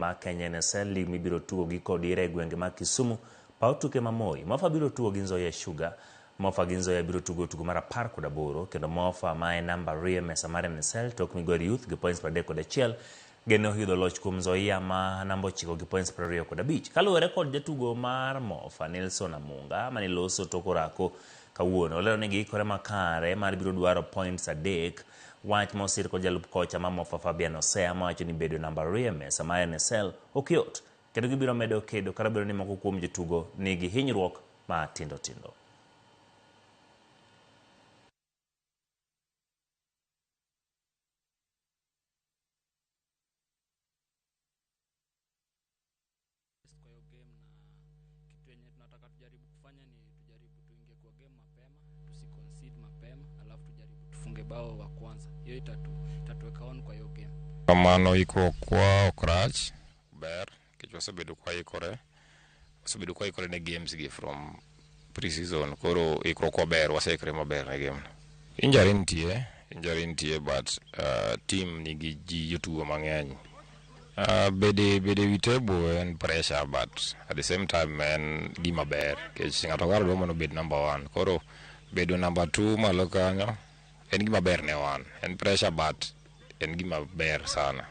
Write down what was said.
Ma Kenya NSL League mibiro tugo gi Kodira e gwenge mag Kisumu, paw tuke ma Moi. Mofa biro tugo gi Nzoia Sugar. Mofa gi Nzoia biro tugo tugo mar 18 kendo Mofa ma en namba 2 e mesa mar NSL tok Migori Youth gi points 31 geno yudo loch kuom Nzoia ma namba 9 gi points 25. Kaluwore kod jatugo mar Mofa Nelson Amunga mane loso tok orako kawuono, olero ni giikore makare mar biro dwaro points 3. Wach mosir kod jalup kocha ma Mofa Fabian Osea mawacho ni bedo namba 2 e mesa mar NSL ok yot kendo gibiro medo kedo kata obedo ni moko kuom jotugo nigi hinyruok ma tindo tindo. Kwa hiyo game na kitu yenye tunataka tujaribu kufanya ni tujaribu tuingie kwa game mapema, tusiconcede mapema, alafu tujaribu tufunge bao wa kwanza. Hiyo itatuweka on kwa hiyo game. Kamano ikruok kwa ok rach, ber nikech wasebedo kwa wasebedo kwa ikore ne games gi from pre-season, koro ikruok kwa ber, waseikre maber ne game no. Injury nitie but team nigi ji jotugo mang'eny. Bede wi table en pressure, but at the same time en gima ber nikech ng'ato ka dwa mondo obed number one, koro bedo number two malo kanyo en gima ber ne wan, en pressure but en gima ber sana.